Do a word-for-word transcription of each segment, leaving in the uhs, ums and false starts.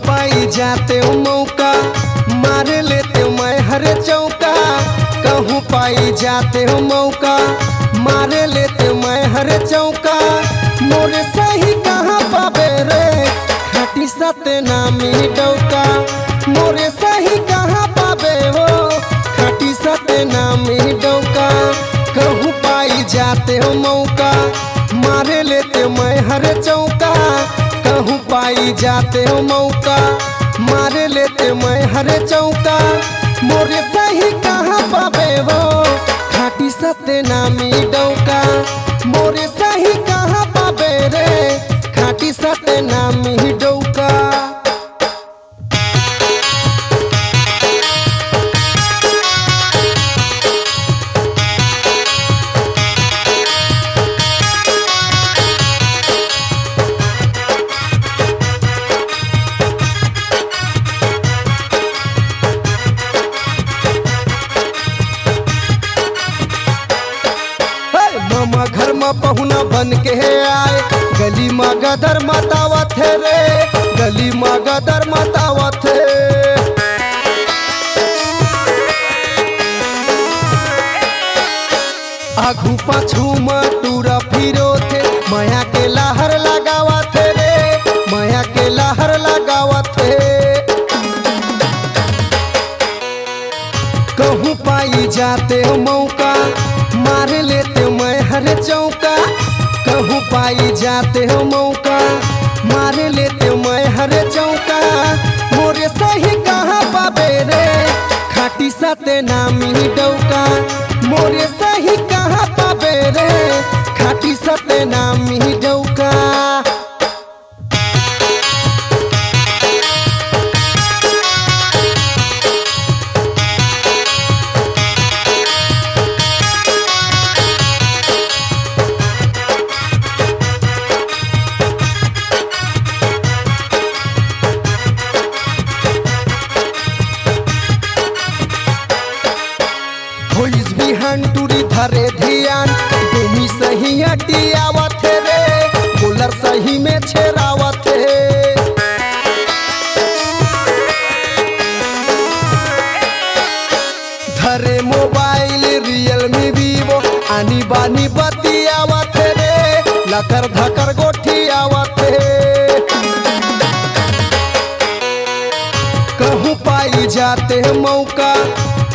पाई जाते हो मौका, मार लेते मैं हर चौका। कहूँ पाई जाते हो मौका, मार लेते मैं हर चौका। मोरे सही कहाँ पाबे रे, खाटी सतनामी डौका। मोरे सही कहाँ पाबे हो, खाटी सतनामी डौका। कहूँ पाई जाते हो मौका, मार लेते मैं हर चौका। कहूँ पाई जाते हो मौका, मार लेते मैं हर चौका। मोरे सही कहाँ पाबे वो, खाटी सतनामी डौका। मोरे सही कहाँ पाबे रे, खाटी सतनामी डौका। हे, मामा घर म पहुना बन के आए, गली म गदर मतावत हे रे, गली म गदर मतावत हे। आघू पाछू म टूरा फिरोथे, मया के लहर लगावत हे रे, मया के लहर लगावत हे। कहूँ पाई जाते हो मौका, मार लेते मैं हर चौका। कहूँ पाई जाते हो मौका, मार लेते मैं हर चौका। मोरे सही कहाँ पाबे रे, खाटी सतनामी डौका। मोरे सही कहाँ पाबे रे, खाटी सतनामी डौका। होइस बिहान टूरी धरे धियान, डोमी सही अटियावत हे रे, गोलर सही में छेरावत हे। धरे मोबाइल Realme Vivo, आनी बानी बतियावत हे रे, लकर धकर गोठियावत हे। कहूँ पाई जाते मौका,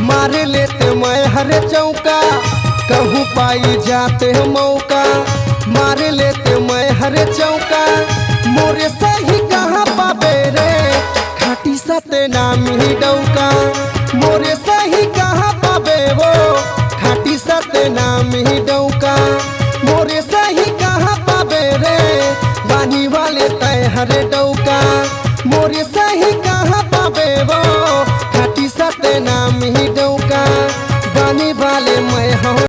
मार लेते मैं हर चौका। कहूँ पाई जाते मौका, मार लेते मैं हर चौका। मोरे सही कहाँ पाबे रे, खाटी सतनामी डौका। मोरे सही कहाँ पाबे वो, खाटी सतनामी डौका। मोरे सही कहाँ पाबे रे, बानी वाले तय हरे डौका।